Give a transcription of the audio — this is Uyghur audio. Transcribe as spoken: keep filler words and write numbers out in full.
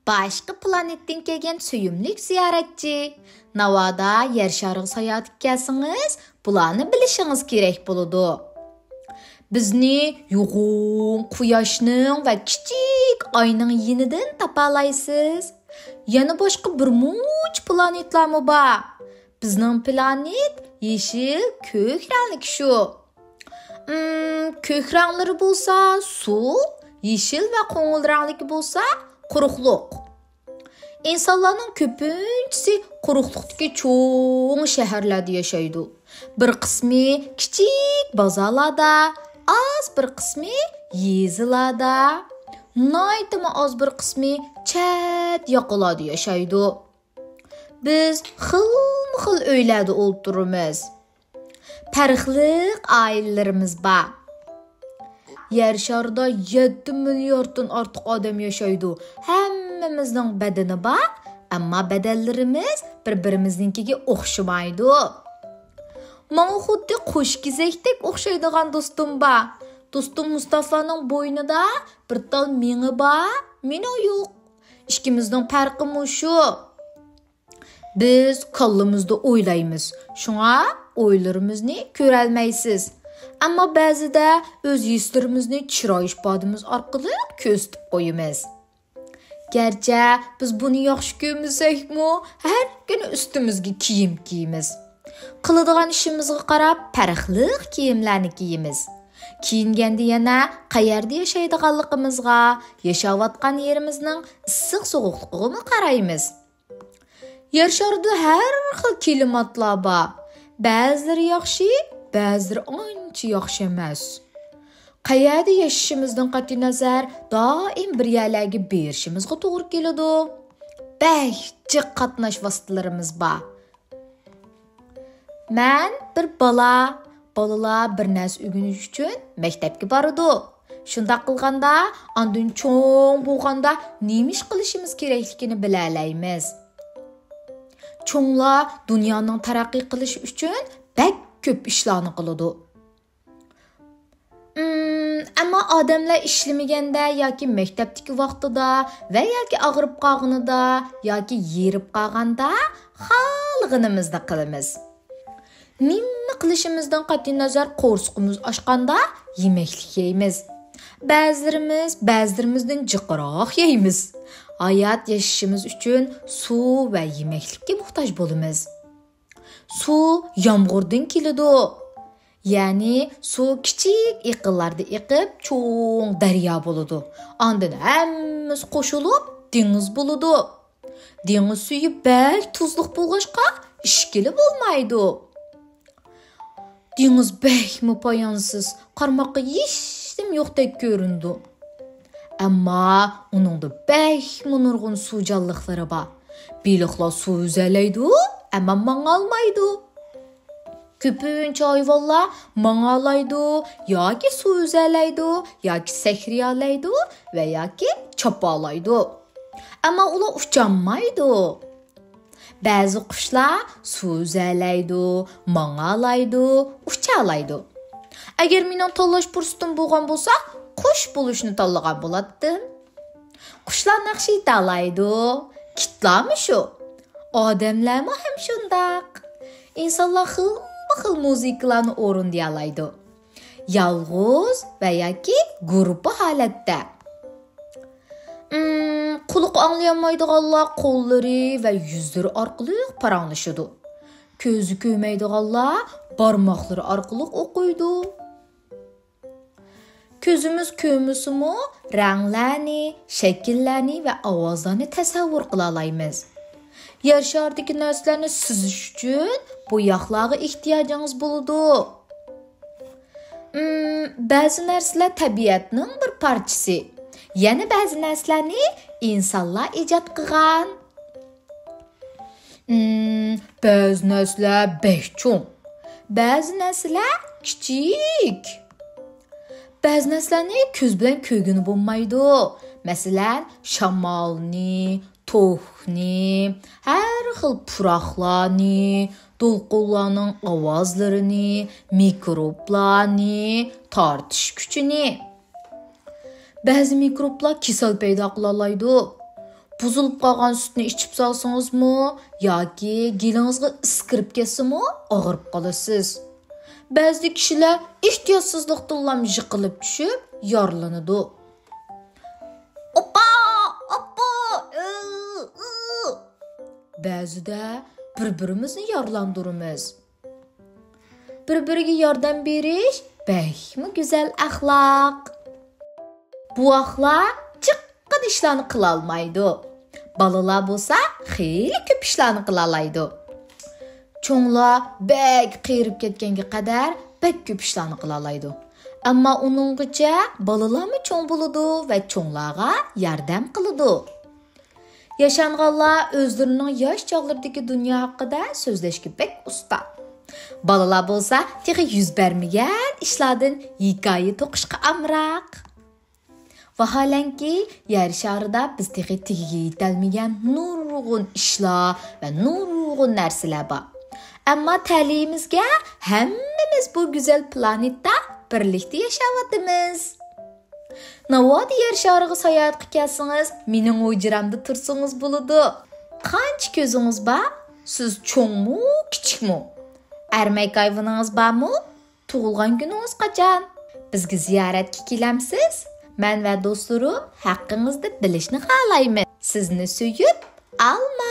باشقا پلانېتتىن كەلگەن سۆيۈملۈك زىيارەتچى، ناۋادا يەر شارىغا ساياھەتكە كەلسىڭىز، بۇلارنى بىلىشىڭىز كېرەك بولىدۇ. بىزنى يوغان قۇياشنىڭ ۋە كىچىك ئاينىڭ يېنىدىن تاپالايسىز. يەنە باشقا بىر مۇنچە پلانېتلارمۇ بار. بىزنىڭ پلانېت يېشىل كۆك رەڭلىك شۇ. ئىم، كۆك رەڭلىرى بولسا سۇ، يېشىل ۋە قوڭۇر رەڭلىكى بولسا قۇرۇقلۇق. ئىنسانلارنىڭ كۆپىنچىسى قۇرۇقلۇقتىكى چوڭ شەھەرلەردە ياشايدۇ. بىر قىسمى كىچىك بازارلاردا، ئاز بىر قىسمى يېزىلاردا، ناھايىتىمۇ ئاز بىر قىسمى چەت ياقىلاردا ياشايدۇ. بىز خىلمۇ خىل ئۆيلەردە ئولتۇرىمىز. پەرقلىق ئائىلىلىرىمىز بار. يەر شارىدا يەتتە مىلياردتىن ئارتۇق ئادەم ياشايدۇ. ھەممىمىزنىڭ بەدىنى بار، ئەمما بەدەنلىرىمىز بىر-بىرىمىزنىڭكىگە ئوخشىمايدۇ. ماڭا خۇددى قوش كېزەكتەك ئوخشايدىغان دوستۇم بار. دوستۇم مۇستافانىڭ بوينىدا بىر تال مېڭە بار، مېنىڭ يوق. ئىككىمىزنىڭ پەرقى مۇشۇ. بىز كاللىمىزدا ئويلايمىز، شۇڭا ئويلىرىمىزنى كۆرەلمەيسىز. ئەمما بەزىدە ئۆز ھېسلىرىمىزنى چىراي ئىپادىمىز ئارقىلىق كۆرسىتىپ قويىمىز. گەرچە بىز بۇنى ياخشى كۆرمىسەكمۇ، ھەر كۈنى ئۈستىمىزگە كىيىم كىيىمىز. قىلىدىغان ئىشىمىزغا قاراپ پەرقلىق كىيىملەرنى كىيىمىز. كىيىنگەندە يەنە قەيەردە ياشايدىغانلىقىمىزغا، ياشاۋاتقان يېرىمىزنىڭ ئىسسىق سوغۇقلۇقىغىمۇ قارايمىز. يەر شارىدا ھەر خىل كىلىماتلار بار. بەزىلىرى ياخشى، بەزىلىرى ئانچە ياخشى ئەمەس. قەيەردە ياشىشىمىزدىن قەتئىينەزەر، دائىم بىر يەرلەرگە بېرىشىمىزغا توغرا كېلىدۇ. بەك جىق قاتناش ۋاسىتىلىرىمىز بار. مەن بىر بالا. بالىلار بىر نەرسە ئۆگىنىش ئۈچۈن مەكتەپكە بارىدۇ. شۇنداق قىلغاندا، ئاندىن چوڭ بولغاندا نېمە ئىش قىلىشىمىز كېرەكلىكىنى بىلەلەيمىز. چوڭلار دۇنيانىڭ تەرەققىي قىلىشى ئۈچۈن بەك كۆپ ئىشلارنى قىلىدۇ. ئىم، ئەمما ئادەملەر ئىشلىمىگەندە ياكى مەكتەپتىكى ۋاقتىدا ۋە ياكى ئاغرىپ قالغىنىدا ياكى ھېرىپ قالغاندا خالىغىنىمىزنى قىلىمىز. نېمە قىلىشىمىزدىن قەتئىينەزەر، قورسىقىمىز ئاچقاندا يېمەكلىك يەيمىز. بەزىلىرىمىز بەزىلىرىمىزدىن جىقراق يەيمىز. ھايات ياشىشىمىز ئۈچۈن سۇ ۋە يېمەكلىككە موھتاج بولىمىز. سۇ يامغۇردىن كېلىدۇ. يەنى سۇ كىچىك ئېقىنلاردا ئېقىپ، چوڭ دەريا بولىدۇ. ئاندىن ھەممىسى قوشۇلۇپ دېڭىز بولىدۇ. دېڭىز سۈيى بەك تۇزلۇق بولغاچقا، ئىچكىلى بولمايدۇ. دېڭىز بەكمۇ پايانسىز، قارىماققا ھېچنېمە يوقتەك كۆرۈنىدۇ. ئەمما ئۇنىڭدا بەكمۇ نۇرغۇن سۇ جانلىقلىرى بار. بېلىقلار سۇ ئۈزەلەيدۇ، ئەمما ماڭالمايدۇ. كۆپىنچە ھايۋانلار ماڭالايدۇ، ياكى سۇ ئۈزەلەيدۇ، ياكى سەكرىيەلەيدۇ ۋە ياكى چاپالايدۇ. ئەمما ئۇلار ئۇچالمايدۇ. بەزى قۇشلار سۇ ئۈزەلەيدۇ، ماڭالايدۇ، ئۇچالايدۇ. ئەگەر مېنىڭ تاللاش پۇرسىتىم بولغان بولسا، قۇش بولۇشنى تاللىغان بولاتتىم. قۇشلار ناخشا ئېيتالايدۇ، كىتلارمۇ شۇ. ئادەملەرمۇ ھەم شۇنداق. ئىنسانلار خىلمۇ خىل مۇزىكىلارنى ئورۇندىيالايدۇ. يالغۇز ۋە ياكى گۇرۇپپا ھالەتتە. ئىم، قۇلىقى ئاڭلىيالمايدىغانلار قوللىرى ۋە يۈزلىرى ئارقىلىق پاراڭلىشىدۇ. كۆزى كۆرمەيدىغانلار بارماقلىرى ئارقىلىق ئوقۇيدۇ. كۆزىمىز كۆرمىسىمۇ، رەڭلەرنى، شەكىللەرنى ۋە ئاۋازلارنى تەسەۋۋۇر قىلالايمىز. يەر شارىدىكى نەرسىلەرنى سىزىش ئۈچۈن بوياقلارغا ئېھتىياجىڭىز بولىدۇ. ئىم، بەزى نەرسىلەر تەبىئەتنىڭ بىر پارچىسى. يەنە بەزى نەرسىلەرنى ئىنسانلار ئىجاد قىلغان. ئىم، بەزى نەرسىلەر بەك چوڭ. بەزى نەرسىلەر كىچىك. بەزى نەرسىلەرنى كۆز بىلەن كۆرگىلى بولمايدۇ. مەسىلەن، شامالنى، توكنى، ھەر خىل پۇراقلارنى، دولقۇنلارنىڭ ئاۋازلىرىنى، مىكروبلارنى، تارتىش كۈچىنى. بەزى مىكروبلار كېسەل پەيدا قىلالايدۇ. بۇزۇلۇپ قالغان سۈتنى ئىچىپ سالسىڭىزمۇ ياكى گېلىڭىزغا ئىس كىرىپ كەتسىمۇ ئاغرىپ قالىسىز. بەزى كىشىلەر ئېھتىياتسىزلىقتىنلام يىقىلىپ چۈشۈپ يارىلىنىدۇ. ئاپا! ئاپا! ئۇ! ئۇ! بەزىدە بىر-بىرىمىزنى يارىلاندۇرىمىز. بىر-بىرىگە ياردەم بېرىش بەكمۇ گۈزەل ئەخلاق. بوۋاقلار جىققىدە ئىشلارنى قىلالمايدۇ. بالىلار بولسا خېلى كۆپ ئىشلارنى قىلالايدۇ. چوڭلار بەك قېرىپ كەتكەنگە قەدەر بەك كۆپ ئىشلارنى قىلالايدۇ. ئەمما ئۇنىڭغىچە بالىلارمۇ چوڭ بولىدۇ ۋە چوڭلارغا ياردەم قىلىدۇ. ياشانغانلار ئۆزلىرىنىڭ ياش چاغلىرىدىكى دۇنيا ھەققىدە سۆزلەشكە بەك ئۇستا. بالىلار بولسا تېخى يۈز بەرمىگەن ئىشلاردىن ھېكايە توقۇشقا ئامراق. ۋاھالەنكى، يەر شارىدا بىز تېخى تېگىگە يېتەلمىگەن نۇرغۇن ئىشلار ۋە نۇرغۇن نەرسىلەر بار. ئەمما تەلىيىمىزگە ھەممىمىز بۇ گۈزەل پلانېتتا بىرلىكتە ياشاۋاتىمىز. ناۋادا يەر شارىغا ساياھەتكە كەلسىڭىز، مېنىڭ ھۇجرامدا تۇرسىڭىز بولىدۇ. قانچە كۆزىڭىز بار؟ سىز چوڭمۇ، كىچىكمۇ؟ ئەرمەك ھايۋىنىڭىز بارمۇ؟ تۇغۇلغان كۈنىڭىز قاچان؟ بىزگە زىيارەتكە كېلەمسىز؟ مەن ۋە دوستلىرىم ھەققىڭىزدە بىلىشنى خالايمىز. سىزنى سۆيۈپ، ئالما.